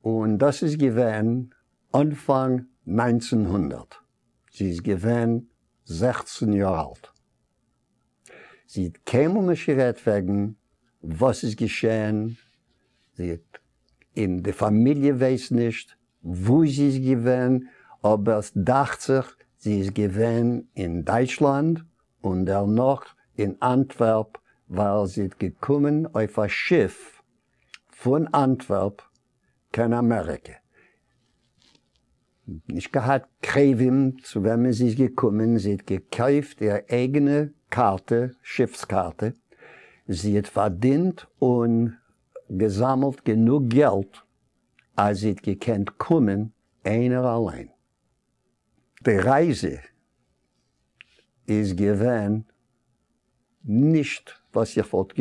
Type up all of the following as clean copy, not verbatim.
און דאס איז געווען אנפאנג 1900, זי איז געווען 16 יאר אלט. זי האט קיינמאל נישט גערעדט וועגן וואס איז געשען, זי האט און די פאמיליע ווייסט נישט וואו זי איז געווען, אבער ס'דאכט זיך זי איז געווען אין דייטשלאנד און דערנאך אין אנטווערפ ווייל זי האט געקומען אויף א שיף פון אנטווערפ קיין אמעריקע. נישט געהאט קרובים צו וועמען זי איז געקומען, זי האט געקויפט איר אייגענע קארטע, שיפס קארטע, זי האט פארדינט און געזאמלט גענוג געלט אז זי האט געקענט קומען איינער אליין. די רייזע איז געווען נישט וואס איך וואלט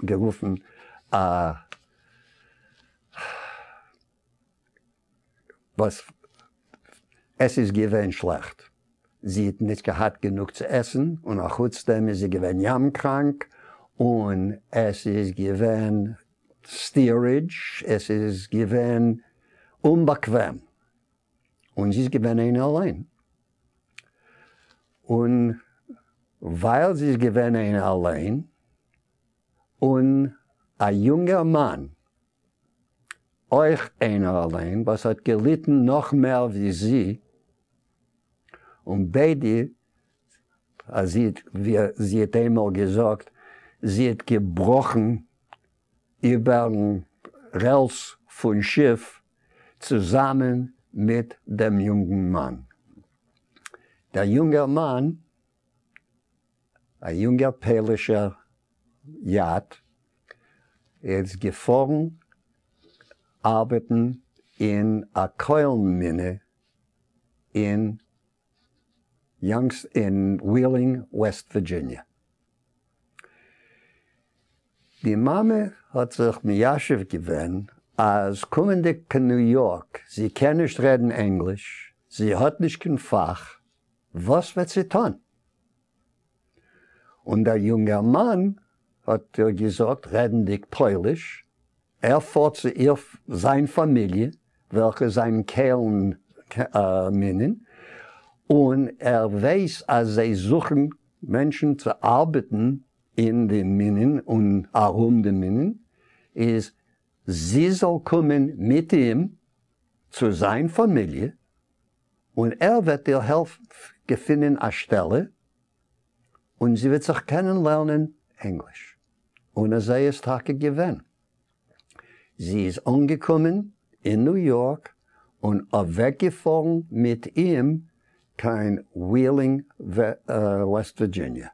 גערופן א וואס עס איז געווען שלעכט. זי האט נישט געהאט גענוג צו עסן, און אחוץ דעם איז זי געווען ים קראנק, און עס איז געווען steerage, עס איז געווען אומבאקוועם, און זי איז געווען איינע אליין. און ווייל זי איז געווען איינע אליין, און א יונגער מאן, אויך איינער אליין, וואס האט געליטן נאך מער ווי זי, און ביידע, אז זי האט, ווי זי האט איינמאל געזאגט, זי האט געבראכן איבערן רעלס פון שיף צוזאמען מיט דעם יונגן מאן. דער יונגער מאן, א יונגער פוילישער יאט, איז געפארן ארבעטן אין א קוילן מינע אין יאנגס אין ווילינג וועסט ווירדזשיניע. די מאמע האט זיך מיישב געווען אז קומענדיג קיין ניו יארק, זי קען נישט רעדן ענגליש, זי האט נישט קיין פאך, וואס וועט זי טון? און דער יונגערמאן האט איר געזאגט, רעדנדיג פויליש, ער פארט צו איר זיין פאמיליע וועלכע זענען קוילן מינען, און ער ווייס אז זיי זוכן מענטשן צו ארבעטן אין די מינען און ארום די מינען, איז זי זאל קומען מיט אים צו זיין פאמיליע, און ער וועט איר העלפן געפינען א שטעלע, און זי וועט זיך קענען לערנען ענגליש. און אזוי איז טאקע געווען. זי איז אנגעקומען אין ניו יארק און אוועקגעפארן מיט אים קיין ווילינג וועסט ווירדזשיניע.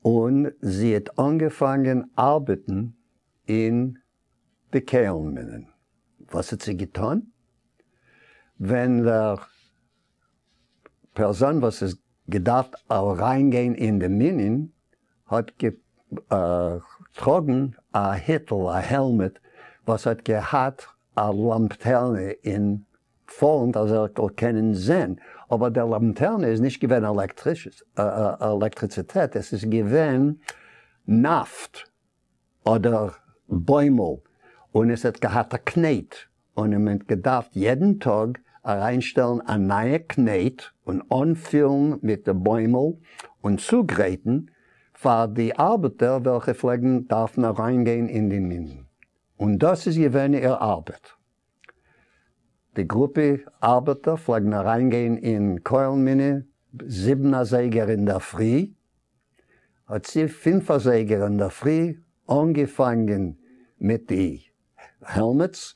און זי האט אנגעפאנגען ארבעטן אין די קוילן מינען. וואס האט זי געטון? ווען דער פערזאן וואס איז געדארפט אריינגיין אין די מינען האט געטראגן א היטל, א helmet, וואס האט געהאט א לאמטערנע אין פארנט אז ער זאל קענען זען, אבער דער לאמטערנע איז נישט געווען עלעקטריציטעט, עס איז געווען נאפט אדער בוימל, און עס האט געהאט א קנעט, און מען האט געדארפט יעדן טאג אריינשטעלן א נייע קנעט און אנפילן מיט די בוימל און צוגרייטן פאר די ארבעטער וועלכע פלעגן דארפן אריינגיין אין די מינען, און דאס איז געווען איר ארבעט. די גרופע ארבעטער פלעגן אריינגיין אין קוילן מינע 7 אזייגער אינדערפרי, האט זי 5 אזייגער אינדערפרי אנגעפאנגען מיט די helmets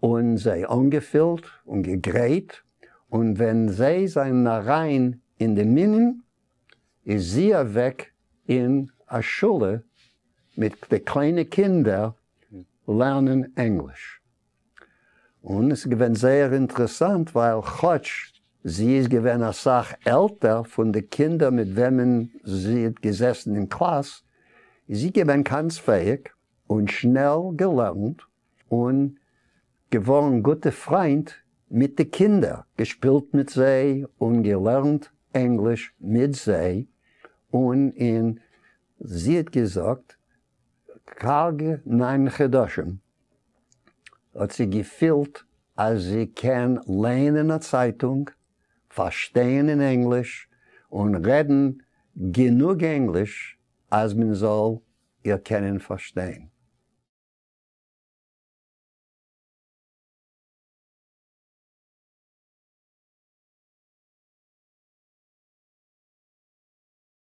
און זיי אנגעפילט און געגרייט, און ווען זיי זענען אריין אין די מינען איז זי אוועק אין א שולע מיט די קליינע קינדער לערנען ענגליש. און עס איז געווען זייער אינטערעסאנט ווייל כאטש זי איז געווען אסאך עלטער פון די קינדער מיט וועמען זי האט געזעסן אין קלאס, איז זי געווען גאנץ פעאיג און שנעל געלערנט און געווארן גוטע פריינט מיט די קינדער, געשפילט מיט זיי און געלערנט ענגליש מיט זיי, און אין זי האט געזאגט קארגע 9 חדשים. האט זי געפילט אז זי קען לייענען א צייטונג, פארשטיין אין ענגליש, און רעדן גענוג ענגליש אז מען זאל איר קענען פארשטיין.